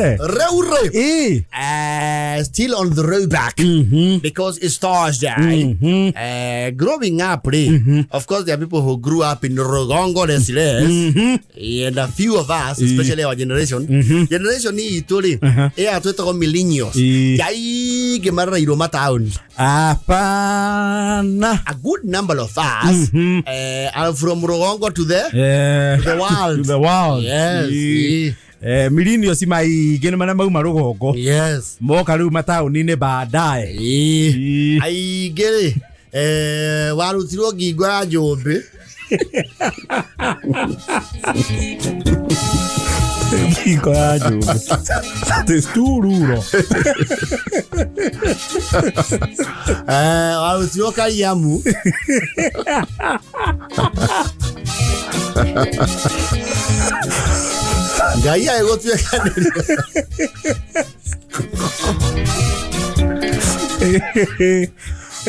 Rĩu rĩ Ĩ. Still on the road back because it's Thursday. Growing up, rĩ, of course, there are people who grew up in Rugongo Resiles, and a few of us, especially our generation, generation hii itũ rĩ, ĩya twĩtagwo millennials, Ĩ. aingĩ marereirwo mataũni. Hapana. A good number of us are from Rugongo to the Eh, to the world. To the world. Yes. Ĩ. Ĩ. Eh, millennials maingĩ nĩ marĩa mauma rũgongo Yes. moka rĩu mataũni-inĩ baadaye. Ĩ. Ĩ. Aingĩ rĩ, warutirwo ngingo ya njũmbĩ. Ngingo ya njũmbĩ. That is too rural. Warutirwo kariamu. Ngai agĩgũtuĩkanĩria.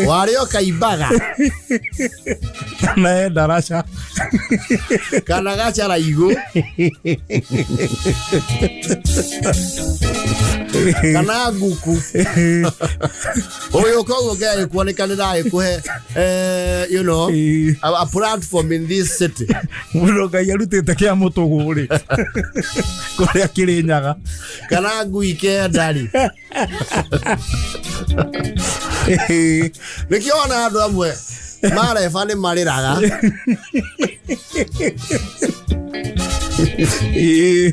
Warĩ o kaimbaga. Kana e ndaraca. Kana gacaraigũ kana nguku. Ũyũ koguo Ngai agĩkuonekanĩra agĩkũhe Ĩ. a platform in this city. Mũndũ Ngai arutĩte kĩa mũtũgũ rĩ kũrĩa Kĩrĩnyaga. Kana ngui kenda rĩ, nĩkĩo ona andũ amwe mareba nĩ marĩraga. Ĩ.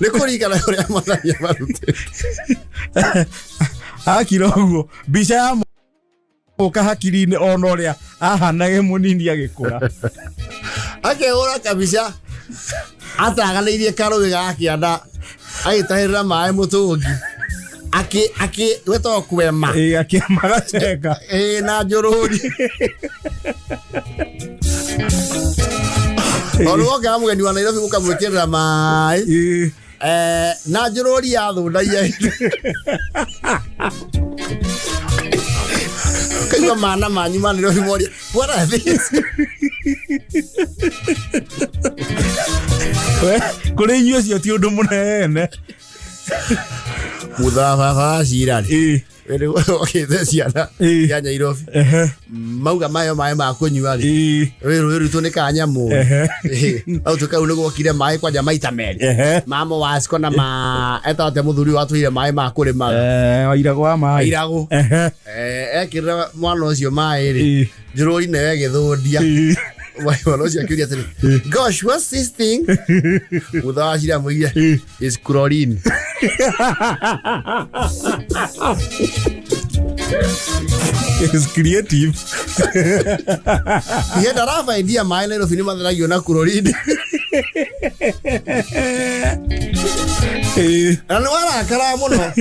Nĩ kũringana ũrĩa mwathani amarutĩte. Akira ũguo mbica ya mũka hakiri-inĩ ona ũrĩa ahanage mũnini agĩkũra. Akehũra kabica ataganĩirie karũĩ ga kĩanda agĩtahĩrĩra maĩ mũtũngi akĩ akĩ wetagwo kwema. Ĩ, akĩama gacenga. Ĩ, na njũrũri tondũ wokaga mũgeni wa Nairobi ũkamwĩkĩrĩra maĩ. Ĩ. Na njũrũri ya thũndaia kaigua mana manyu ma Nairobi moria, "What are these?" We, kũrĩ inyuĩ ũcio ti ũndũ mũnene. Mũthaba wa cira rĩ, Ĩ. okĩte ciana Ĩ. cia Nairobi Ehe. mauga mayo maĩ ma kũnyua rĩ, Ĩ. rũĩ rwitũ nĩ ka nyamũ. Ehe. Hau tũkau nĩ gwokire maĩ kwanja maita merĩ. Ehe. Mamo waciko na ma etagwo atĩa mũthuri watũire maĩ ma kũrĩma? Eh, wairagũ wa maĩ. Iragũ. Ehe. Ekĩrĩra mwana ũcio maĩ rĩ, Ĩ. njũrũri nayo ĩgĩthũndia. Ĩ. Mwana ũcio akĩũria atĩrĩ, "Gosh, what's this thing?" Mũtha wa cira amwĩrire, Ĩ. "Is chlorine." Is creative. Ihe ndarabaindia maĩ Nairobi nĩ matheragio na chlorine. Ĩ. Na nĩ warakara mũno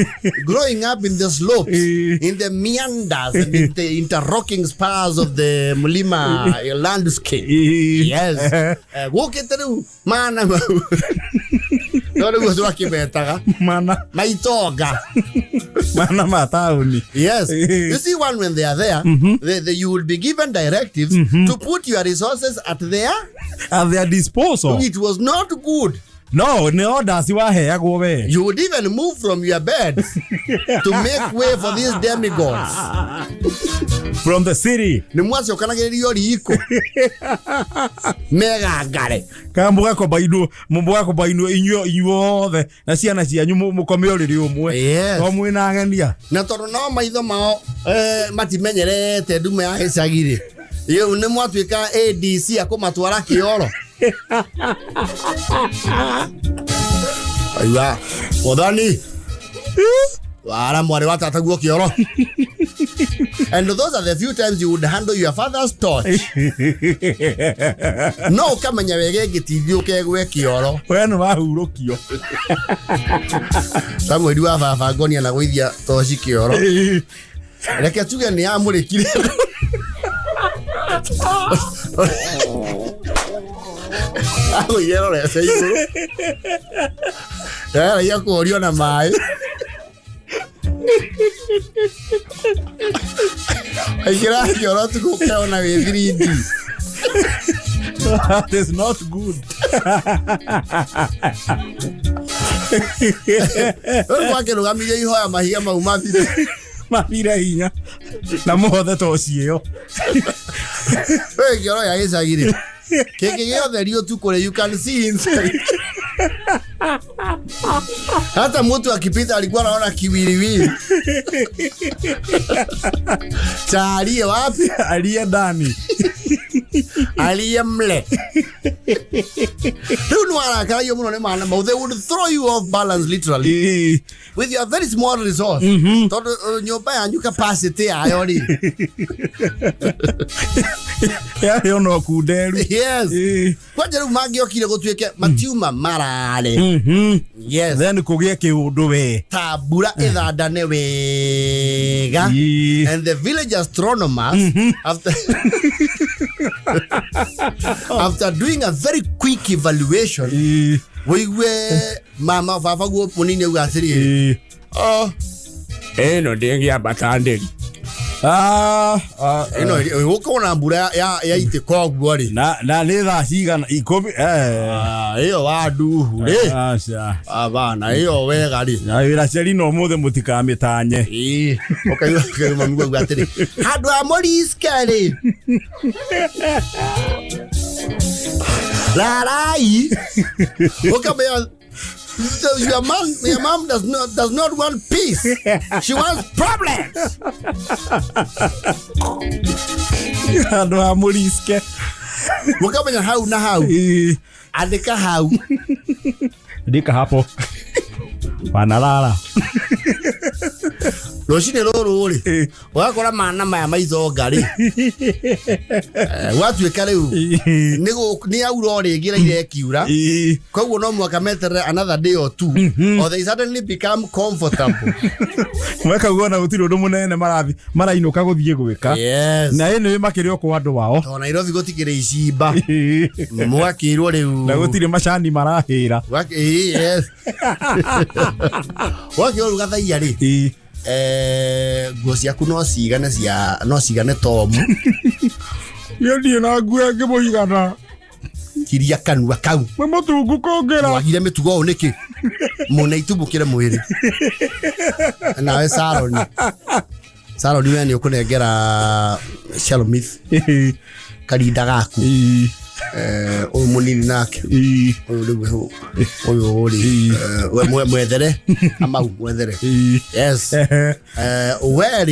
growing up in the slopes, Eh. in the meanders and in the interlocking spurs of the mlima landscape. Ĩ. Yes. Gũkĩte rĩu mana mau no nĩguo twakĩmetaga. Mana. Maitonga. Mana ma taũni. Yes. Eh. You see, one, when they are there, you will be given directives to put your resources at their At their disposal. It was not good. No, nĩ orders waheagwo we. You would even move from your beds to make way for these demigods. From the city. Nĩ mwacokanagĩrĩrio riko megangare. Kana mũgakombainwo mũgakombainwo inyuĩ inyuothe na ciana cianyu mũkome ũrĩrĩ ũmwe. Yes. To mwĩna agenia. Na tondũ no maitho mao matimenyerete ndume ya gĩcagi rĩ, rĩu nĩ mwatuĩka ADC a kũmatwara kĩoro. Aiwa wathani wara mwarĩ wa tataguo kĩoro. And those are the few times you would handle your father's torch. No ũkamenya wega ĩngĩtithio ũkegwe kĩoro. We nĩ wahurũkio. Samueli wa baba ngonia na gũithia toci kĩoro, reke tuge nĩ yamũrĩkire. Agũire rorete igũrũ yaragia kũũrio na maĩ aingĩra kĩoro tukũ ũkeona wĩ 3D. That is not good. Rĩu gwakĩrũgamirie ihoya mahiga mau mathire. Mathire hinya na mũhothe toci ĩyo. We kĩoro gĩa gĩcagi rĩ, kĩngĩ gĩothe ũtukũ rĩ, you can see inside. Hata mtu akipita alikuwa anaona kiwiliwili cha aliye wapi, aliye ndani, aliye mle. Rĩu nĩ warakaragio mũno nĩ mana mau. They would throw you off balance literally with your very small resource, tondũ nyũmba yanyu capacity yayo rĩ yarĩ ona ũkunderu. Kwanja rĩu mangĩokire gũtuĩke matiuma marare. Yes. Then kũgĩe kĩũndũ we. Ta mbura ĩthandane wega. And the village astronomers, after doing a very quick evaluation, wĩigue mama baba guo mũnini auga atĩrĩrĩ, "Oh, ĩno ndĩngĩambata ndĩri." Ah, ah, Ĩno gũkorwo na mbura yaitĩka ũguo rĩ. Na nĩ thaa cigana? 10. Ah, ĩyo wa nduhu rĩ. Aca. Abana ĩyo wega rĩ. Na wĩra cerina ũmũthĩ mũtikamĩtanye. Ĩĩ, ũkaigua mami auga atĩrĩ, handũ ha mũriske rĩ, rarai. Ũkamenya your mom does not want peace, she wants problems. Handũ ha mũriske. Ũkamenya hau na hau. Andĩka hau. Ndika hapo wanalala. Rũcinĩ rũrũ rĩ, ũgakora mana maya maithonga rĩ, gwatuĩka rĩu nĩ aura o rĩngĩ raira ĩkiura. Koguo no mũhaka meterere another day or two or they suddenly become comfortable. Mwekauga ona gũtirĩ ũndũ mũnene marathi marainũka gũthiĩ gwĩka. Na ĩno makĩrĩ o kwa andũ wao. Tondũ Nairobi gũtikĩrĩ icimba, mwakĩrwo rĩu. Na gũtirĩ macani marahĩra. Ĩĩ, yes, wakĩrwo rĩu gathaia rĩ, nguo ciaku no cigane cia no cigane tomu. Niĩ ndirĩ na nguo ĩngĩmũigana. Kiria kanua kau. Mwĩ mũtungu kũngĩra. Mwagire mĩtugo ũũ nĩkĩ mũna itumbũkĩre mwĩrĩ? Nawe Saroni, Saroni, we nĩ ũkũnengera Shalomith karinda gaku. Ũyũ mũnini nake, ũyũ rĩu ũyũ rĩ, we mwethere amau mwethere. Yes. Well,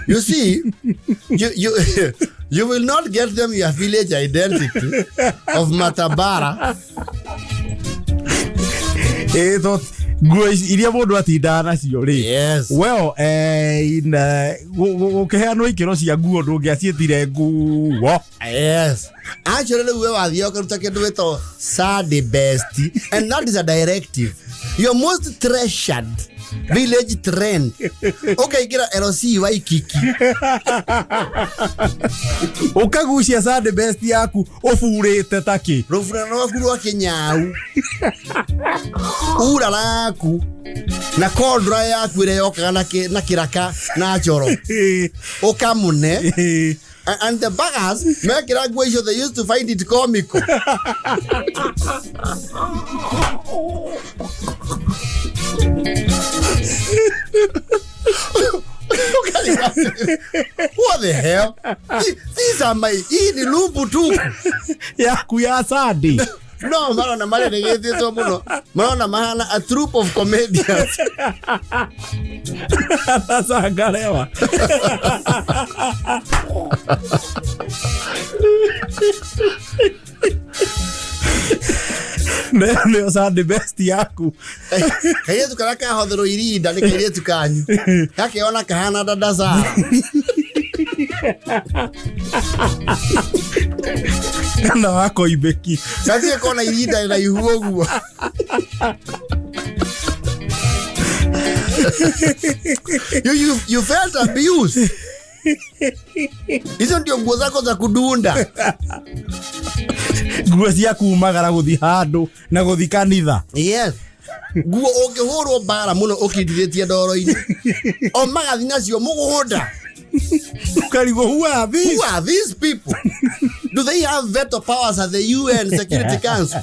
you see, you will not get them your village identity of Matabara. Ĩĩ, to nguo ici iria mũndũ atindaga nacio rĩ. Well, gũkĩheanwo ikĩro cia nguo ndũngĩaciĩtire nguo. Yes. Actually, rĩu we wathiĩ ũkaruta kĩndũ gĩtagwo Sunday best, and that is a directive. Your most treasured village trend. Ũkaingĩra LC Waikiki. Ũkagucia Sunday best yaku ũburĩte takĩ. Rũburano rwaku rwa kĩnyau, ura raku na kondra yaku ĩrĩa yokaga na kĩraka na njoro ũkamũne. And the buggers mekĩra nguo icio, they used to find it comical. What the hell? These are my, hii ni lumbu tupu. Yaku ya Sunday. No marona mareregethĩtwo mũno, marona mahana a troupe of comedians. Sasa angalewa. Nĩyo Sunday best yaku. Kairĩtu karĩa kahotherwo irinda nĩ kairĩtu kanyu gakĩona kahana dada Sara. Kana wakoimbĩki. Gatirĩ kona irinda rĩraihu ũguo. You felt abused. Hizo ndio nguo zako za kudunda. Nguo cia kumagara gũthiĩ handũ na gũthiĩ kanitha. Yes, nguo ũngĩhũrwo mbara mũno ũkindithĩtie ndoro-inĩ o magathi nacio mũgũnda. Ũkarigwo, who are these? Who are these people? Do they have veto powers at the UN Security Council?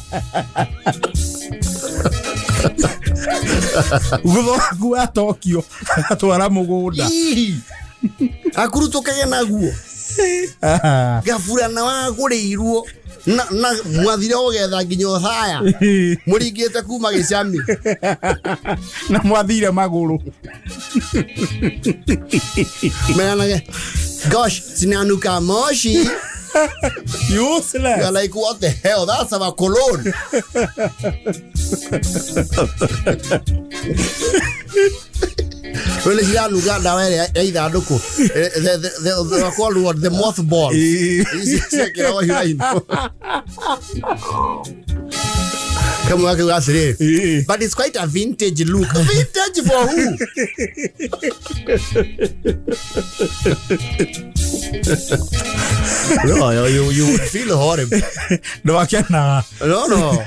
Gutho waku wa Tokyo agatwara mũgũnda. Ii. Akurutũkage naguo. Gaburana wagũrĩirwo na mwathire gũgetha nginya ũthaya mũringĩte kuma gĩcami. Na mwathire magũrũ. Meranage, gosh, sinanuka moshi. Useless. You're like, what the hell? That's our cologne. Rĩu ciranuga ndawa ĩrĩa ya ithandũkũ. The called what? The mothballs. Ici ciekĩragwo hura-inĩ. Kamwe gakauga atĩrĩrĩ, but it's quite a vintage look. Vintage for who? No, you would feel horrible. Ndwakenaga. No.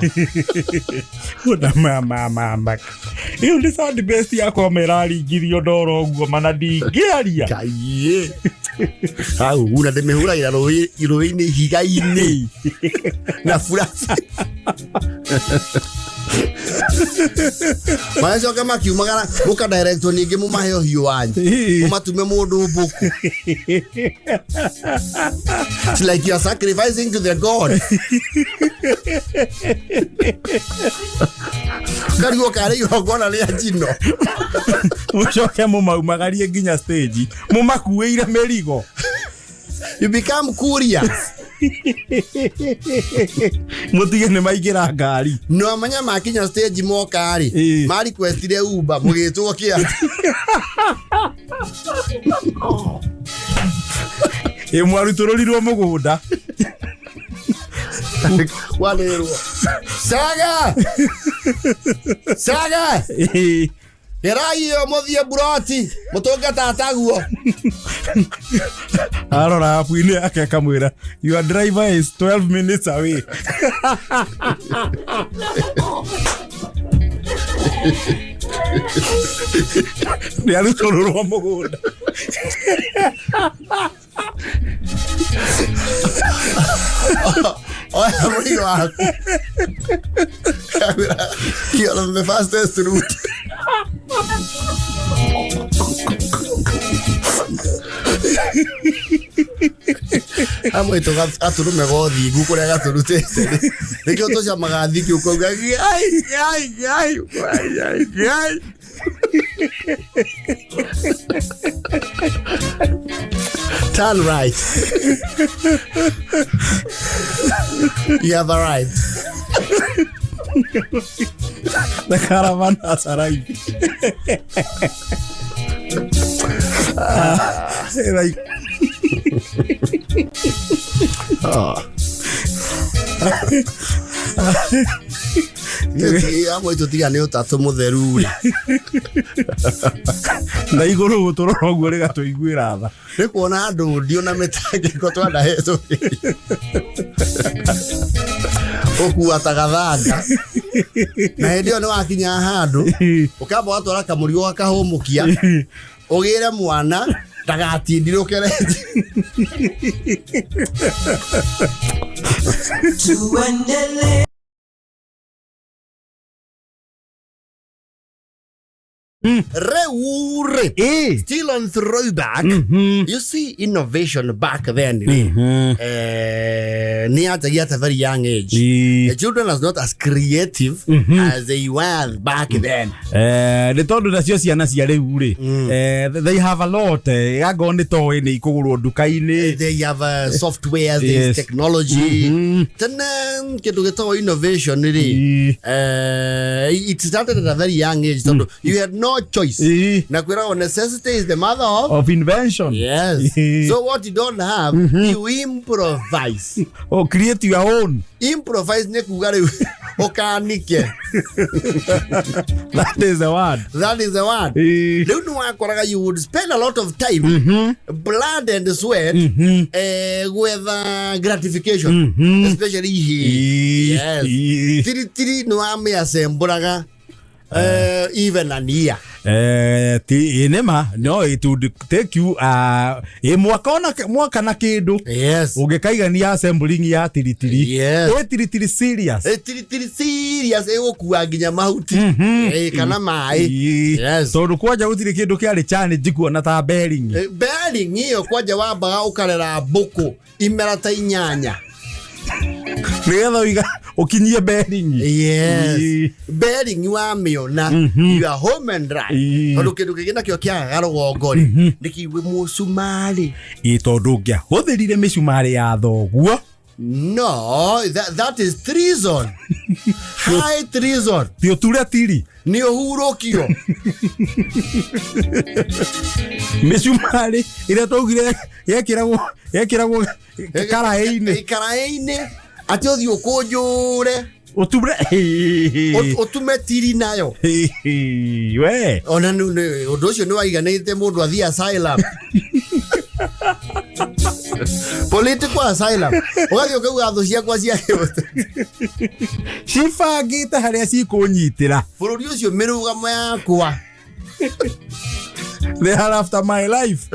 Na ma ĩyo nĩ sound best yakwa meraringithio ndoro ũguo mana ndingĩaria. Kaiĩ. Hau na ndĩmĩhũragĩra rũĩ-inĩ ihiga-inĩ na buraci. Magacoka makiumagara mũka directwo ningĩ mũmahe ũhiũ wanyu mũmatume mũndũ mbũkũ. It's like you are sacrificing to the god. Karigwo karĩ igongona rĩa njino. Mũcoke mũmaumagarie nginya stage mũmakuĩire mĩrigo. You become curious. Mũtige nĩ maingĩra ngari. No manya makinya stage moka rĩ, ma requestire Uber mũgĩtwo kĩa. Ĩ mwarutũrũrirwo mũgũnda. Wanĩrwo. Saga! Saga! Gerai ĩyo mũthiĩ buroti mũtũnge tataguo. Arora app-inĩ yake akamwĩra your driver is 12 minutes away. Nĩ arutũrũrwo mũgũnda. Oya mũrigo waku. You're on the fastest route. Amwe gatũrũme gothingu kũrĩa gatũrutĩte nĩkĩo tũcamaga thiki ũkauga gai gai gai gai gai. Turn right. You have arrived. The caravan has arrived. Like, Amwe tũtiga nĩ ũtatũ mũtheru rĩ. Na igũrũ gũtũrora ũguo rĩgatũiguĩra tha. Nĩ kuona andũ ndio na mĩtangĩko twandahetwo ũkua ta gathanga na hĩndĩ ĩyo nĩ wakinya handũ ũkamba ũgatwara kamũrigo gakahũmũkia ũgĩre mwana ndagatindirũke rĩngĩ. Tuendelee. Rĩu rĩ, still on throwback, you see innovation back then nĩ yanjagia at a very young age. The children are not as creative as they were back then. Nĩ tondũ nacio ciana cia rĩu rĩ, they have a lot, angorwo nĩ toy nĩ ikũgũrwo nduka-inĩ. They have software, there is technology. Tene kĩndũ gĩtagwo innovation rĩ, it started at a very young age tondũ you had no choice. Na kwĩragwo necessity is the mother of of invention. Yes. So what you don't have, you improvise. Oh, create your own. Improvise nĩ kuga rĩu ũkanike. That is the word. That is the word. Rĩu nĩ wakoraga you would spend a lot of time, blood and sweat, gwetha gratification, especially ihĩĩ. Yes. Tiritiri nĩ wamĩacembũraga even an year. Eh, ti ĩ nĩma no it would take you ĩ mwaka ona mwaka na kĩndũ Yes. ũngĩkaigania assembling ya tiritiri. Yes. Ĩ tiritiri serious. Ĩ tiritiri serious ĩgũkua nginya mahuti. Ĩ, kana maĩ. Ĩ, Yes. tondũ kwanja gũtirĩ kĩndũ kĩarĩ challenge kuona ta bearing. Ĩ, bearing ĩyo kwanja wambaga ũkarera mbũkũ imera ta 8. Nĩgetha ũiga ũkinyie bearing. Yes. Ĩ. Bearing wamĩona you are home and dry. Ĩ. Tondũ kĩndũ kĩngĩ nakĩo kĩagaga rũgongo rĩ nĩ kĩigue mũcumarĩ. Ĩ tondũ ũngĩahũthĩrire mĩcumarĩ ya thoguo. No, that is treason. High treason. Ti ũture tiri. Nĩ ũhurũkio. Mĩcumarĩ ĩrĩa twaugire yekĩragwo karaĩ-inĩ. Karaĩ-inĩ. Atĩ ũthiĩ ũkũnjũre. Ũture. Ũtume tiri nayo. We. Ona ũndũ ũcio nĩ waiganĩte mũndũ athiĩ asylum. Political asylum. Ũgathiĩ ũkauga thũ ciakwa cia Cibangĩte harĩa cikũnyitĩra. Bũrũri ũcio mĩrũgamo yakwa. They are after my life.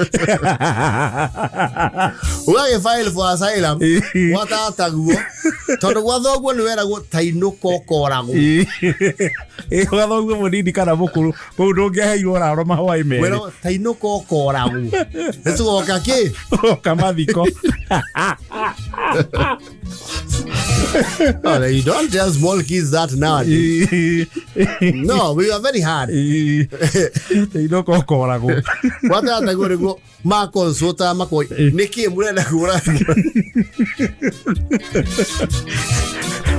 Ũgagĩ file for asylum gwa tataguo tondũ gwa thoguo nĩ weragwo ta inũka ũkoragwo. Gwa thoguo mũnini kana mũkũrũ kũu ndũngĩaheirwo raro mahwaĩ merĩ. Weragwo ta inũka ũkoragwo. Nĩ tũgoka kĩ? Ũgoka mathiko. Oh, you don't tell small kids that nowadays. No, we are very hard. Ta inũka ũkoragwo. Gwa tataguo nĩguo makonsulta mako nĩkĩ mũrenda kũra.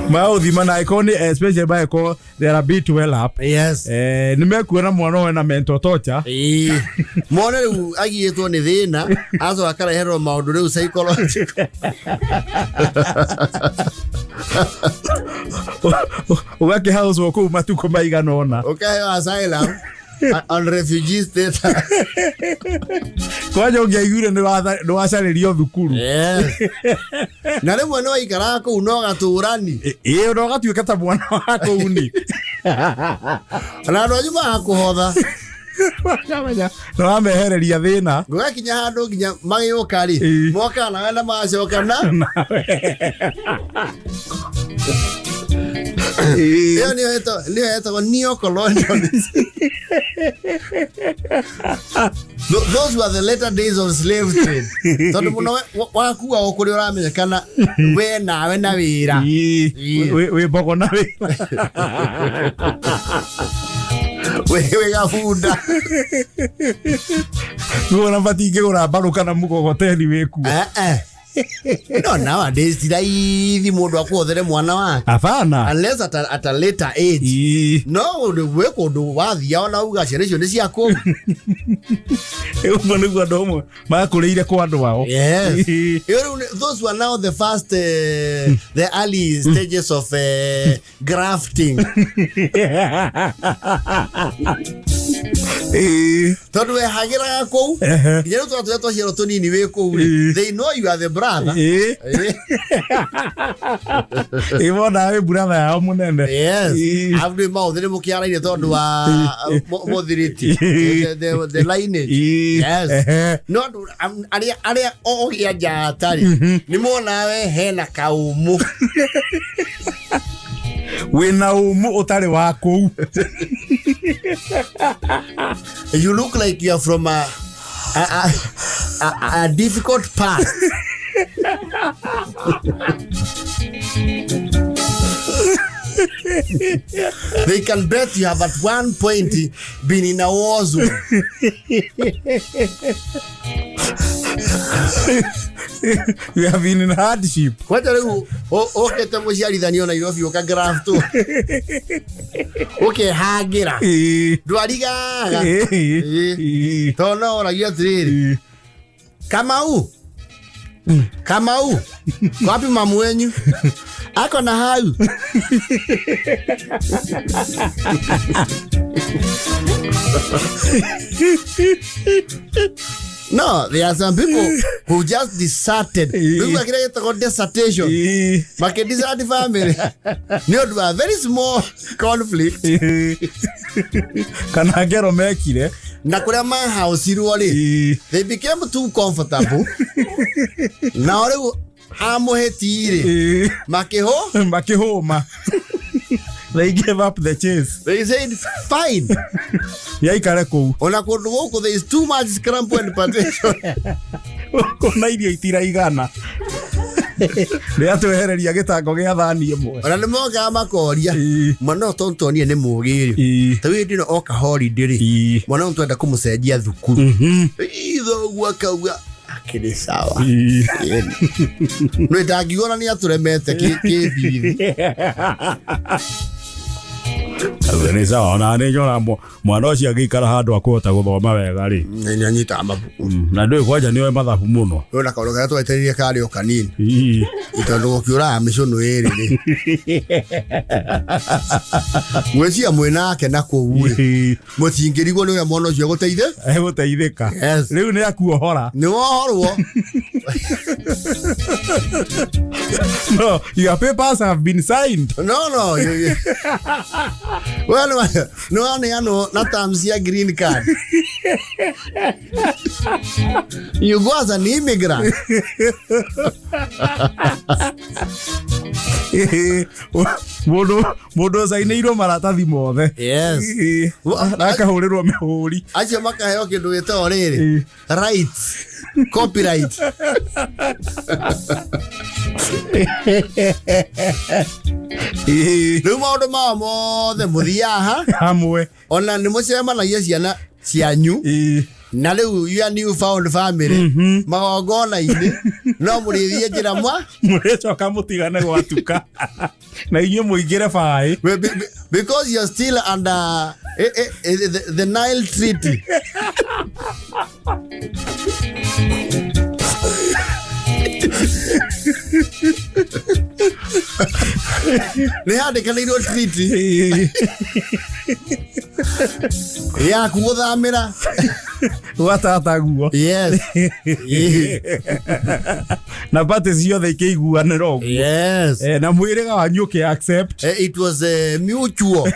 Maũthima na ĩkorwo nĩ especially maĩkorwo they are a bit well up. Yes. Nĩ mekuona mwana wena mental torture. Ĩĩ. Mwana rĩu agiĩtwo nĩ thĩna acoka akareherwo maũndũ rĩu psychological. Ũgakĩhaũcwo kũu matukũ maigana ũna. Ũkaheo asylum on refugee status. Kwanja ũngĩaiguire nĩ wacarĩrio thukuru. Yes. Na rĩmwe no waikaraga kũu no gatũrani. Ĩĩ no ũgatuĩka ta mwana wa kũu nĩ. Na andũ anyu magakũhotha. Nĩ wamehereria thĩna. Gũgakinya handũ nginya magĩũka rĩ, Ĩĩ. mokaga nawe na magacoka na. Ĩyo nĩyo ĩtagwo neo-colonialism. Those were the later days of slave trade. Tondũ mũno wakua o kũrĩa ũramenyekana we nawe na wĩra. Ĩĩ. Wĩ mbogo na wĩra. Wĩ gabunda. Nĩwona matingĩgũra mbarũ kana mũgogoteni wĩkuo. No, nowadays ti raithi mũndũ akuothere mwana wake. Hapana. Unless at a later age. Ĩĩ. No, wĩ kũndũ wathiaga ona uga ciana icio nĩ ciaku. Ũguo nĩguo andũ amwe makũrĩire kwa andũ ao. Yes. Ĩĩ. Those were now the first, the early stages of grafting. Ĩĩ. Tondũ wehagĩraga kũu, nginya rĩu twana tũrĩa twaciarwo tũnini wĩ kũu rĩ, Ĩĩ. they know you are the brother. Ĩĩ. Ĩĩ. Ĩĩ wona wĩ brother yao mũnene. Yes. Ĩĩ. Arabu nĩ maũthĩ nĩ mũkĩaraine tondũ wa mũthiriti. The lineage. Ĩĩ. Yes. Ehe. No andũ arĩa ogĩa njata rĩ, nĩ monaga we hena kaũmũ. Wĩna ũmũ ũtarĩ wa kũu. You look like you are from a difficult past. They can bet you have at one point been in a war zone. You have been in hardship. Kwanja rĩu ũkĩte mũciarithanio Nairobi ũkagraftwo. Ũkehangĩra. Ĩĩ. Ndwarigaga. Ĩĩ. Ĩĩ. Tondũ no ũragia atĩrĩrĩ. Ĩĩ. Kamau. Kamau. Wapi mamu wenyu? Ako na hau. No, there are some people who just deserted. Rĩu akĩrĩa gĩtagwo dissertation. Makĩdesert family nĩ ũndũ wa very small conflict. Kana ngero mekire. Na kũrĩa mahaũcirwo rĩ, they became too comfortable. Nao rĩu amũhĩti rĩ, makĩhũ Makĩhũma. They gave up the chase. They said fine. Yaikare kũu. Ona kũndũ gũkũ there is too much scramble and partition. Ona irio itiraigana. Rĩa twehereria gĩtango gĩa thani ĩmwe. Ona nĩ mokaga makoria, mwana ũyũ tondũ tuonire nĩ mũũgĩ rĩ, ta rĩu hĩndĩ ĩno oka holiday rĩ, mwana ũyũ twenda kũmũcenjia thukuru. Ithoguo akauga akĩrĩ sawa. Nĩ ndangiuga ona nĩ atũremete kĩbithi. Nĩ sawa, ona nĩ nyona mwana ũcio angĩikara handũ akũhota gũthoma wega rĩ. Nĩ anyitaga mabuku. Na ndũĩ kwanja nĩoĩ mathabu mũno. Ona kaũndũ karĩa twetereire karĩ o kanini. Tondũ gũkĩũraga mĩcũnũ ĩrĩ rĩ. Ngwĩciria mwĩnake na kũu rĩ, mũtingĩrigwo nĩ ũrĩa mwana ũcio egũteithĩ. Egũteithĩka. Yes. Rĩu nĩ akuohora. Nĩ wohorwo. No, your papers have been signed. No, no. We nĩ waneanwo na terms cia green card. You go as an immigrant. Mũndũ ũcainĩirwo maratathi mothe. Yes. Na akahũrĩrwo mĩhũri. Acio makaheo kĩndũ gĩtagwo rĩrĩ, rights, copyright. Rĩu maũndũ mao mothe mũthiaga ha Hamwe. Ona nĩ mũcemanagia ciana cianyu na rĩu your new found family magongona-inĩ, no mũrĩthiĩ njĩra mwa Mũrĩcoka mũtigane gwatuka na inyuĩ mũingĩre baĩ. Because you're still under the Nile Treaty. Nĩ handĩkanĩirwo treaty yaku gũthamĩra. Gwatataguo. Yes. Na party ciothe ikĩiguanĩra ũguo. Yes. Na mwĩrĩga wanyu ũkĩ accept. It was mutual.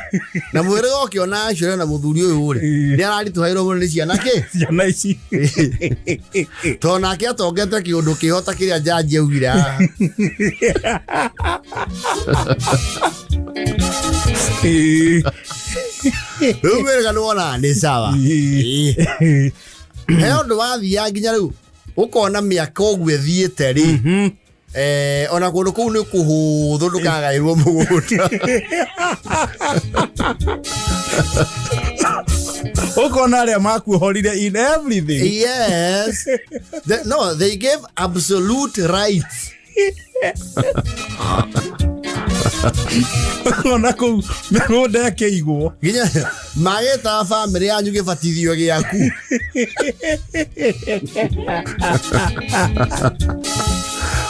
Na mwĩrĩga ũkĩona acio na mũthuri ũyũ rĩ, nĩ araritũhairwo mũno nĩ ciana kĩ ciana ici. Tondũ nake atongete kĩũndũ kĩhota kĩrĩa jaji augire haha. Rĩu mwĩrĩga nĩ wonaga nĩ sawa. He ũndũ wathiaga nginya rĩu ũkona mĩaka ũguo ĩthiĩte rĩ, ona kũndũ kũu nĩ kũhũthũ ndũkagaĩrwo mũgũnda. Ũkona arĩa makuohorire in everything. Yes. No, they gave absolute rights. Ũkona kũu mĩgũnda ĩkĩigwo. Nginya magĩtaga bamĩrĩ yanyu gĩbatithio gĩaku.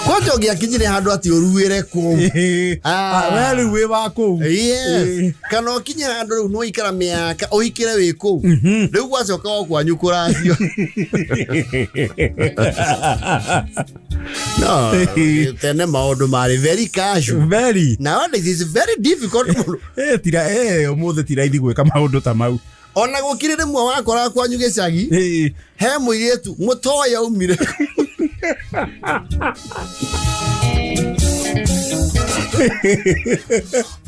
Kwanja ũngĩakinyire handũ atĩ ũruĩre kũu. We rĩu wĩ wa kũu. Yes. Kana ũkinye handũ rĩu nĩwaikara mĩaka ũhikĩre wĩ kũu. Rĩu gwacoka o kwanyu kũracio. No, tene maũndũ marĩ very casual. Very. Nowadays it's very difficult mũno. Tira, ũmũthĩ ti raithi gwĩka maũndũ ta mau. Ona gũkĩrĩ rĩmwe wakoraga kwanyu gĩcagi, he mũirĩtu mũtoĩ aumire.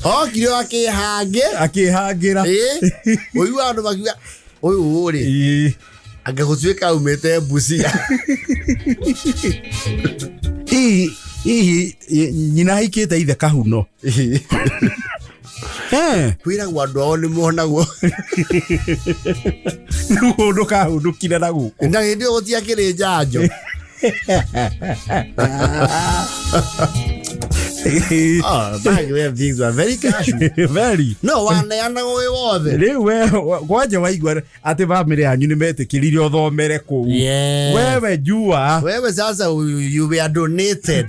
Okire akĩhangĩ. Akĩhangĩra. Ũigua andũ makiuga ũyũ rĩ, angĩgũtuĩka aumĩte Busia. Hihi nyina ahikĩte ithe kahuno. Kwĩragwo andũ ao nĩ monagwo. Nĩ mũndũ kahundũkire na gũkũ. Na hĩndĩ ĩyo gũtiakĩrĩ njanjo. Oh, back then things were very casual. Very. No, waneanagwo wĩ wothe. Rĩu we kwanja waigua atĩ bamĩrĩ yanyu nĩ metĩkĩrire ũthomere kũu. Yes. Wewe jua. Wewe sasa you were donated.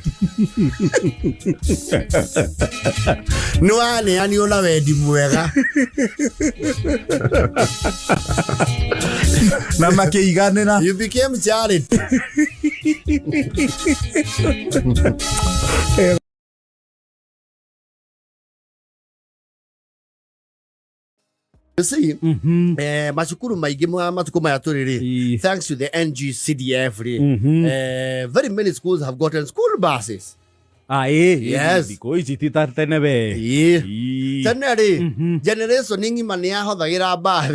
Nĩ waneanirwo na wendi mwega. Na makĩiganĩra. You became charity. You see, macukuru maingĩ ma matukũ maya tũrĩ rĩ, thanks to the NGCDF rĩ, very many schools have gotten school buses. Ah, ĩ Yes. Thikũ ici ti ta tene we. Ĩĩ. Ĩ. Tene rĩ, generation ng'ima nĩ yahothagĩra mbathi.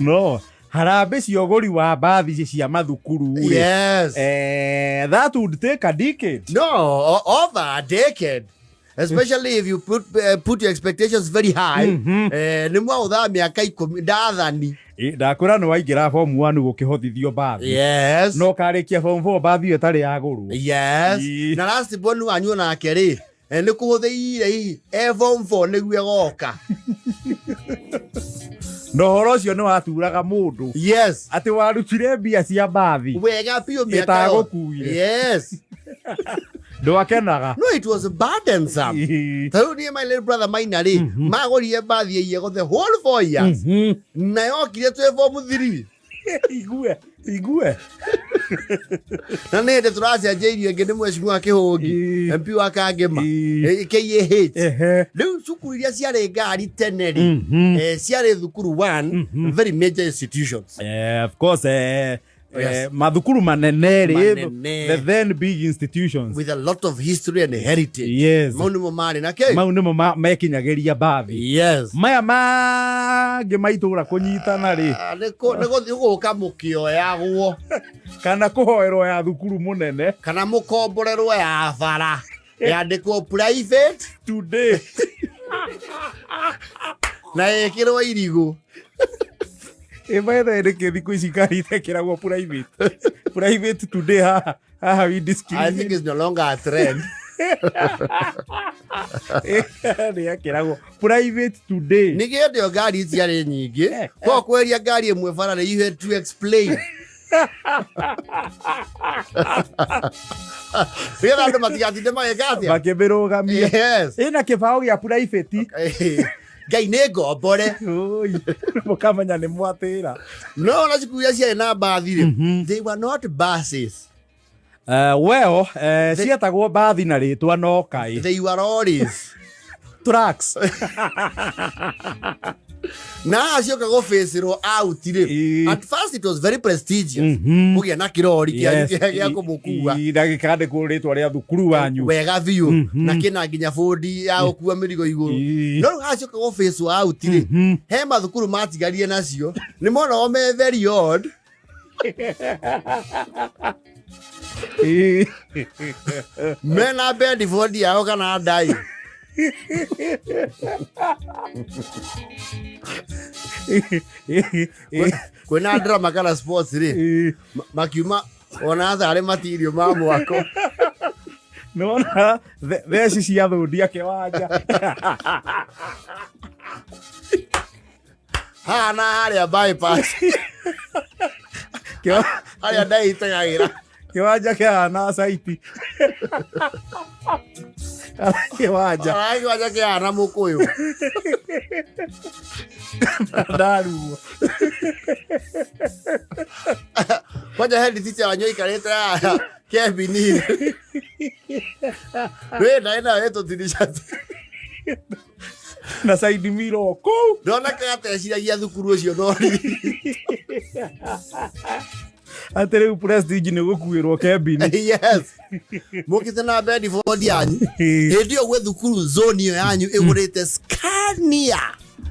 No harambĩ cia ũgũri wa mbathi cia mathukuru rĩ, Yes. That would take a decade. No, over a decade. Especially if you put your expectations very high. Nĩ mwaũthaa mĩaka 10 ndathani. Ĩ, ndakwĩra nĩ waingĩra form 1 gũkĩhothithio mbathi. Yes. No karĩkia form 4 mbathi ĩyo ĩtarĩ yagũrwo. Yes. Ĩ. Na last born wanyu onake rĩ, nĩ kũhũthĩire hihi e form 4 nĩguo egoka. Na ũhoro ũcio nĩ waturaga mũndũ. Yes. Atĩ warutire mbia cia mbathi. Wega biũ mĩaka yothe. Ĩtagũkuire. Yes. Ndwakenaga. No, it was burdensome. Ĩ. Ta rĩu niĩ my little brother Maina rĩ, magũrire mbathi ĩiyego the whole 4 years. Na yokire twĩ form 3. Igue, igue. Na nĩ hĩndĩ tũracenjeirio ĩngĩ nĩ mheshimiwa Kĩhũngi, Ĩ. MP wa Kangema, Ĩ. KAH. Ehe. Rĩu cukuru iria ciarĩ ngari tene rĩ, ciarĩ thukuru one very major institutions. Of course, Yes. mathukuru manene rĩ, Manene. the then big institutions with a lot of history and heritage. Yes. Mau nĩmo marĩ na kĩ? Mau nĩmo mekinyagĩria mbathi. Yes. Maya mangĩ maitũra kũnyitana rĩ, Ah, nĩ gũthiĩ gũka mũkĩoyagwo kana kũhoerwo ya thukuru mũnene kana mũkomborerwo ya bara yandĩkwo private today. Na ĩkĩrwo irigũ. Ĩ nĩkĩ thikũ ici ngari itekĩragwo private private today haha haha I windscreen think it's no longer a trend. Nĩ yekĩragwo private today. Nĩ gĩndĩ ĩyo ngari ciarĩ nyingĩ kwa kweria ngari ĩmwe bara rĩ, you had to explain nĩgetha andũ matigatinde magĩka atĩa. Makĩmĩrũgamia. Yes. Ĩna kĩbaũ gĩa private. Ngai nĩ ngombore. Oi, mũkamenya nĩ mwatĩra. No ona cukuru iria ciarĩ na mbathi rĩ, they were not buses. Well, cietagwo mbathi na rĩtwa no kaĩ They were lorries. Trucks. Na haha cioka gũbĩcĩrwo out rĩ, Ĩ. at first it was very prestigious kũgĩa na kĩrori kĩanyu gĩa kũmũkua. Na gĩkandĩkwo rĩtwa rĩa thukuru wanyu. Wega biũ, na kĩna nginya bũndi ya gũkua mĩrigo igũrũ. No rĩu haha cioka gũbĩcwo out rĩ, he mathukuru matigarire nacio nĩ monagwo me very odd. Mena bedibodi yao kana ndai. Kwĩna drama kana sports rĩ, makiuma ona tharĩ matirio ma mwako. Nona theci cia thundia kĩwanja. Haha na harĩa bypass, harĩa ndai itegagĩra. Kĩwanja kĩhana caiti kĩwanja. Ona kĩwanja kĩhana mũkũyũ. Ndaruo. Kwanja head teacher wanyu aikarĩte haha kebini rĩ ndaĩ nayo ĩtũtirisha. Na side mirror kũu. Ndonekaga teciragia thukuru ũcio nori. Atĩ rĩu prestige nĩ gũkuĩrwo kebini. Yes, mũkĩte na bedibodi yanyu hĩndĩ ĩyo gwĩ thukuru zone ĩyo yanyu ĩgũrĩte Scania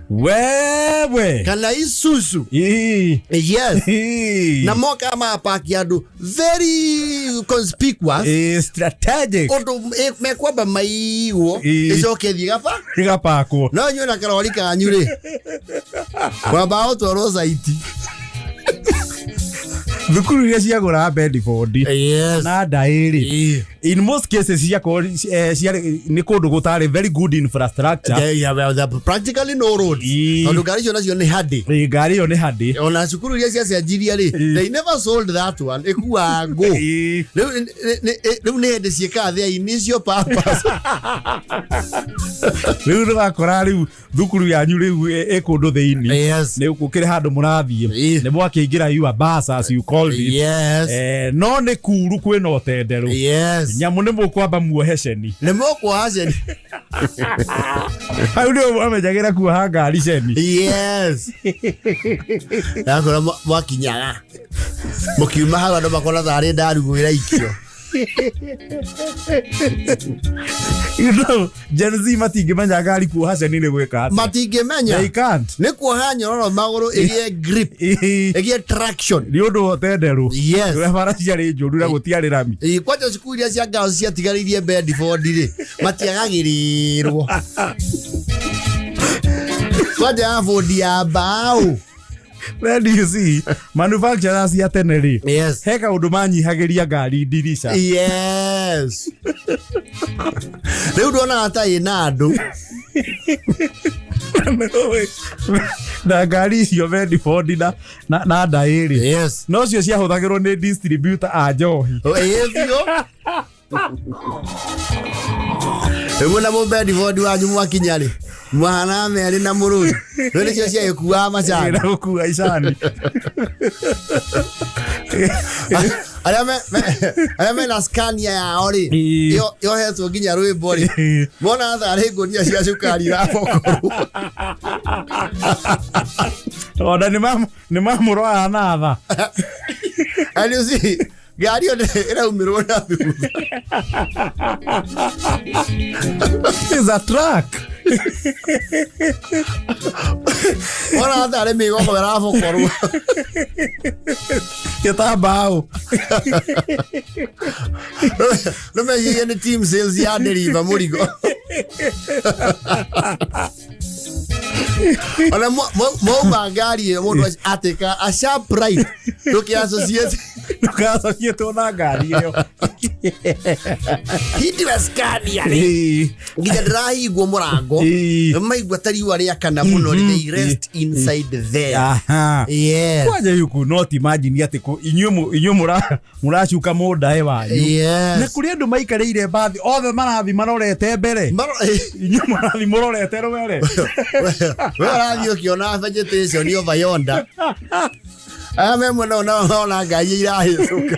Wewe kana Isuzu. Ĩ. Yes. Ĩ. Na moka mapaki andũ very conspicuous. Ĩ, strategic. Ũndũ mekwamba maigwo Ĩ. ĩcoke ĩthiĩ gaba. Ĩgapakwo. No inyuĩ na karori kanyu rĩ, kwamba gũtwarwo caiti. Thukuru iria ciagũraga Bedford Yes. na ndaĩ rĩ, Ĩĩ. in most cases ciakorwo ciarĩ nĩ kũndũ gũtarĩ very good infrastructure. Yeah, well, there are practically no roads. Ĩĩ. Tondũ ngari icio nacio nĩ handĩ. Ĩ, ngari ĩyo nĩ handĩ. Ona cukuru iria ciacenjirie rĩ, Ĩĩ. they never sold that one, ĩkuaga ngũ. Ĩ. Rĩu nĩ hĩndĩ ciĩkaga their initial purpose. Rĩu ndũgakora rĩu thukuru yanyu rĩu ĩ kũndũ thĩinĩ, nĩ gũkĩrĩ handũ mũrathiĩ, Ĩĩ. nĩ mwakĩingĩra your bus, as you called it. No nĩ kuru kwĩna ũtenderũ, nyamũ nĩ mũkwamba muohe ceni. Nĩ mũkuoha ceni. Hau nĩo mwamenyagĩra kuoha ngari ceni. Yes, yakora mwakinyaga mũkiuma hau andũ makona tarĩ ndaru ĩraikio. You know, Gen Z matingĩmenya ngari kuoha ceni nĩ gwĩka atĩa. Matingĩmenya. They can't. Nĩ kuoha nyororo magũrũ ĩgĩe grip, Ĩĩ. ĩgĩe traction. Nĩ ũndũ wa ũtenderũ, ũrĩa bara ciarĩ njũru na gũtiarĩ rami. Ĩĩ, kwanja cukuru iria cia ngao ciatigarĩirie Bedford rĩ, matiagagĩrĩrwo kwanja ya bũndi ya mbaũ. Then you see, manufacturers ya tene rĩ, he kaũndũ manyihagĩria ngari ndirica. Yes, rĩu ndonaga ta ĩna andũ. Na ngari icio Bedford na ndaĩ rĩ, no cio ciahũthagĩrwo nĩ distributor a njohi. Ĩĩ biũ. Rĩu na mũbedibodi wanyu mwakinya rĩ, mwahana merĩ na mũrũri rĩu nĩcio ciagĩkuaga macani. Na gũkua icani. Arĩa mena Scania yao rĩ, Ĩĩ. yohetwo nginya rwĩmbo rĩ, mona tarĩ ngũnia cia cukari irabokorwo. Ona nĩ mamũroraga na tha. And you see ngari ĩyo ĩraumĩrwo na thutha. It's a truck. Mona tarĩ mĩgogo ĩrabokorwo. Gĩtambaũ. Nĩmecirie nĩ team sales ya deliver mũrigo. Ona mwauma ngari ĩyo, mũndũ atĩka a sharp right, ndũkĩ associate. Ndũgacokietwo na ngari ĩyo. Hitiwe Scania rĩ, nginya ndĩrahingwo mũrango, maigua ta riũa rĩakana mũno rĩ, they rest inside there. Kwanja you could not imagine atĩ inyuĩ mũracuka mũndaĩ wanyu na kũrĩ andũ maikarĩire mbathi othe marathi marorete mbere, inyuĩ mũrathi mũrorete rwere. We ũrathiĩ ũkĩona vegetation over yonder, aya me mwena ũyũ nao marona ngai irahĩtũka.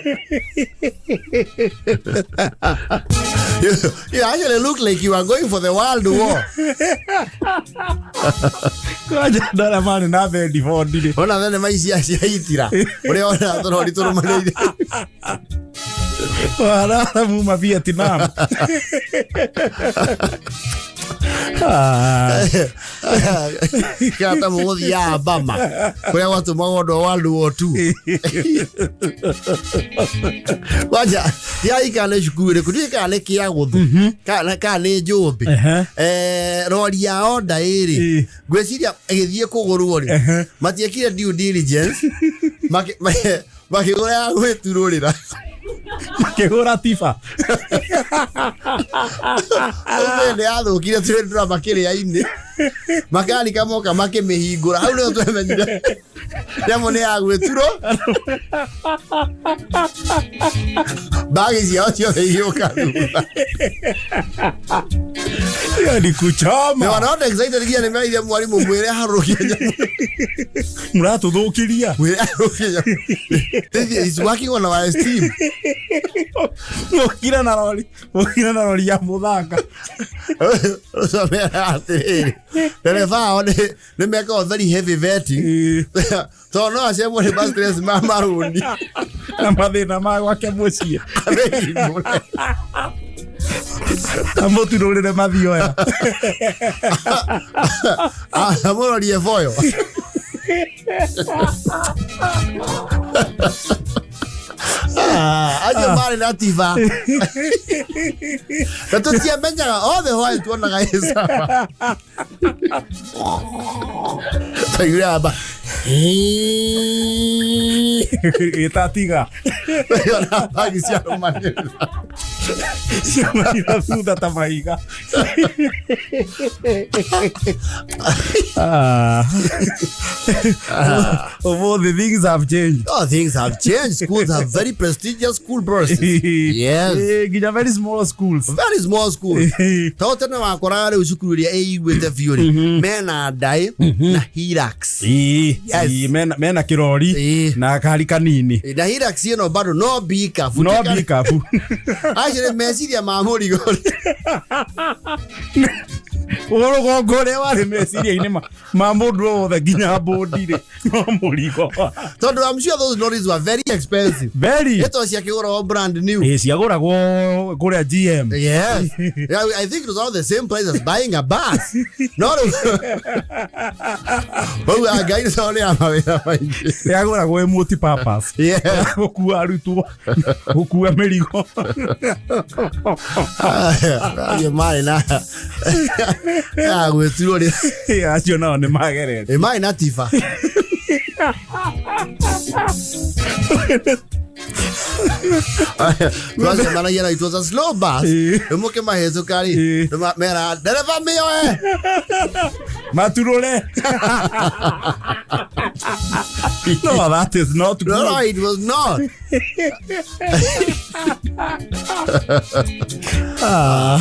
You actually look like you are going for the world war. Kwanja ndara marĩ na Bedford rĩ, Ona thenema ici cia itira ũrĩa ona tũrori tũrũmanĩire. Warara muma Vietnam. Ah. Kana ta mũgũthiaga Bama kũrĩa gwatũmagwo ũndũ wa World War Two. Kwanja ndiai kana nĩ cukuru ĩrĩkũ, ndiũĩ kana nĩ kĩagũthũ kana nĩ njũmbĩ. Rori ya onda ĩrĩ, ngwĩciria ĩgĩthiĩ kũgũrwo rĩ, matiekire due diligence, makĩgũra ya gwĩturũrĩra. Makĩgũra tiba. Nĩ yathũkire twĩndũra makĩrĩa-inĩ, makanika moka makĩmĩhingũra, hau nĩho twemenyire nyamũ nĩ ya gwĩturwo, mbagi ciao ciothe igĩũka thutha. Hiyo ni They kuchoma. were not excited nginya nĩ merire mwarimũ, mwĩre harũkie nyamũ. Mũratũthũkĩria. Mwĩre harũkie nyamũ. This is working on our esteem. Mũkire na rori, mũkire na rori ya mũthanga. Ũcomera atĩrĩrĩ, ndereba ao nĩ mekaga very heavy vetting, tondũ no acemwo nĩ ma stress ma marũni Na mathĩna ma gwake mũciĩ. Amĩhingũre. Amũturũrĩre mathioya. Amũrorie boyo. Ah, acio marĩ na tiba na tũtiamenyaga othe hwaĩ tuonaga ĩcaba twaiguire amba. Gĩtatiga. Ona bagi ciarũmanĩrĩra. Ciamarira thutha ta mahiga. Ah. Ũmũthĩ things have changed. Oh, things have changed. Schools have very prestigious school buses. Yes. Nginya very small schools. Very small schools. To tene wakoraga rĩu cukuru ĩrĩa ĩiguĩte biũ rĩ, mena ndaĩ na Hilux. Yes. Mena kĩrori na kari kanini. Na Hilux ĩno bado no bikabu. No bikabu. Actually meciria ma mũrigo rĩ. Rũgongo ũrĩa warĩ meciria-inĩ ma mũndũ o wothe nginya mbũndi rĩ no mũrigo. Tondũ I'm sure those lorries were very expensive. Very. Ĩto ciakĩgũragwo brand new. Ĩ, ciagũragwo kũrĩa GM. Yes. Yeah, I think it was all the same price as buying a bus. No, rĩu. Rĩu Ngai nĩ tondũ nĩ ya mawĩra maingĩ. Yagũragwo ĩ multi purpose. Gũkua arutwo, gũkua mĩrigo. Acio marĩ na ya gwĩturwo rĩ. Acio nao nĩ magerete. Ĩ, marĩ na tiba. Twacemanagia na it was a slow bus. Rĩu mũkĩmahĩtũka rĩ, mera ndereba mĩoe. Maturũre. No, that is not good. No, it was not. Ah.